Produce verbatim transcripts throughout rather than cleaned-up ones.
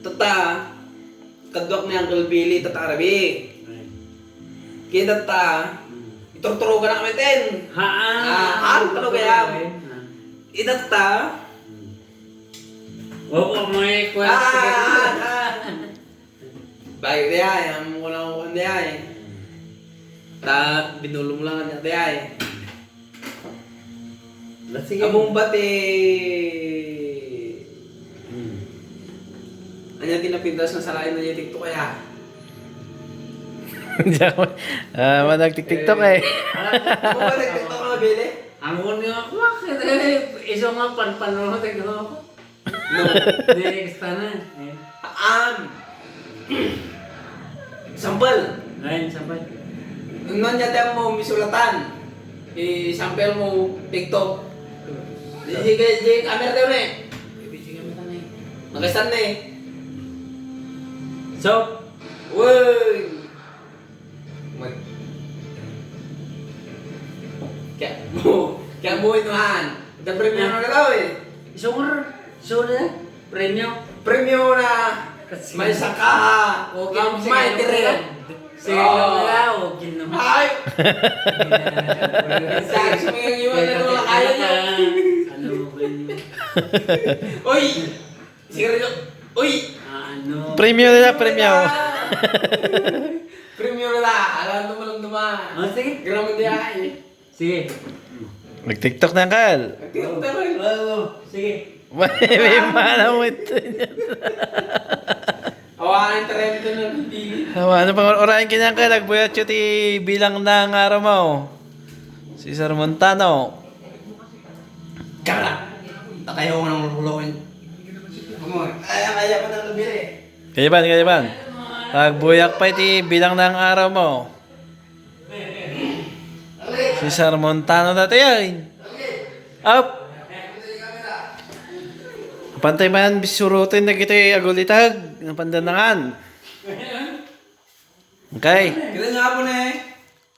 Tatta, kaduak ni Uncle Billy, tatta arabi. Kaya tatta, iturturugan na kami ten. Haan. Ah, haan, ano kaya? Haan. Itatta. Oo, may kwento. Ah, ah, ah. Bayo di ay, ang muna ko di ay. Ta, binulong lang niya di ay. Sige. Among bati. Hmm. Anya ti napintas nga salain na niya TikTok kaya? Diak ma-, ah, manag-TikTok eh. Amo ba nag-TikTok na, Billy? Amo ni ako, bakit eh? Iso nga panpano na tignan ako. No. Next na. Eh. An. Sampal. Ay, sampal. Ngan niya tayo mo misulatan. I-sample mo TikTok. Sige, sige, camera tayo na eh. Sige, camera tayo na eh. Magasan na eh. So, Uy! Mag-, kaya mo, kaya mo inuhan. The premium na daw eh. Isungor, isungor na. Premium. Premium na. Kasi may saka. Okay, may sige, tire. Sige, oh. Wala, okay naman. Ay! Sa akin, may iwan na ito, kaya niya. Ano, premium? Uy! Sigarilyo. Uy! Ano? Premium nila, premium. Premium nila. Alam mo, malumduman. Oh, sige. Grabe di ay. Sige. Mag-TikTok na, Kal. Nag-TikTok na rin. Oo, sige. May, may mana mo ito. Awa, ang trend ko na pipili. Awa, ano pang orayan kanya, Kal? Nagbuyat siya ti bilang na nga araw mo. Si Sir Montano. Gara! Tatayo ko ng lululawin. Ay, ay, ay, ako nang nabili. Kayaban, kayaban. Pagbuyak pa iti bilang ng araw mo. Si Sir Montano dati ay. Up! Pantay man, bisurutin na kita agulitag. Napandanangan. Okay. Kita nga po na eh.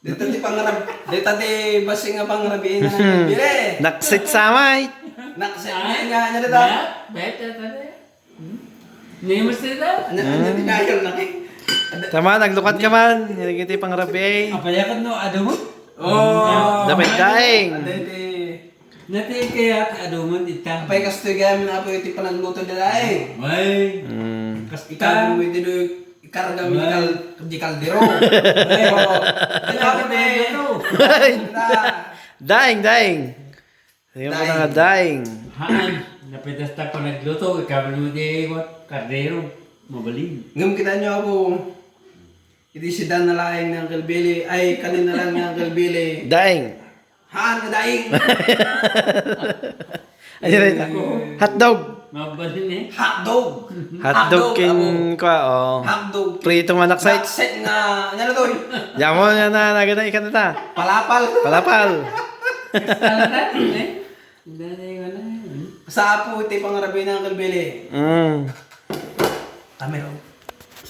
Dita ti pangarab-, dita ti basing nga pangarabiin na ng bire. Naksit samay. Naksit nga, nga, nga, dita. Beta, beta. Nemos dita? Ano, ano, tinayal na eh. Tama, naglukat ka man. Yan ang iti pangarabi. Apayakan no, ado mo? Oh. Dapat daing. Ano, iti Nati kaya aduman ita. Apay kastoy gamin apo iti panagluto dala eh. Way. Mm. Kasta. Ikaw mo iti do ikarga mo di kal-, di kaldero. Way. Oo. Ano ako na eh? Daing, daing. Sabi mo na nga, daing. Haan. Napitas ta panagluto, ikaw mo di what? Kardero. Mabalin. Ngam kita nyo ako. Iti sida na laeng ni Uncle Billy. Ay, kanina lang ni Uncle Billy. Daing. Haan nga daing. Ano rin? Hotdog. Mabalin eh. Hotdog. Hotdog kin amo. Kwa, oh. Hotdog. Prito nga naksay. Naksay nga, ano na to eh? Yamo nga na, naganay ka na ta. Palapal. Palapal. Basta na na, eh. Hindi na yung ano eh. Sa apo, iti pangarabi na Uncle Billy. Mm. Tamero.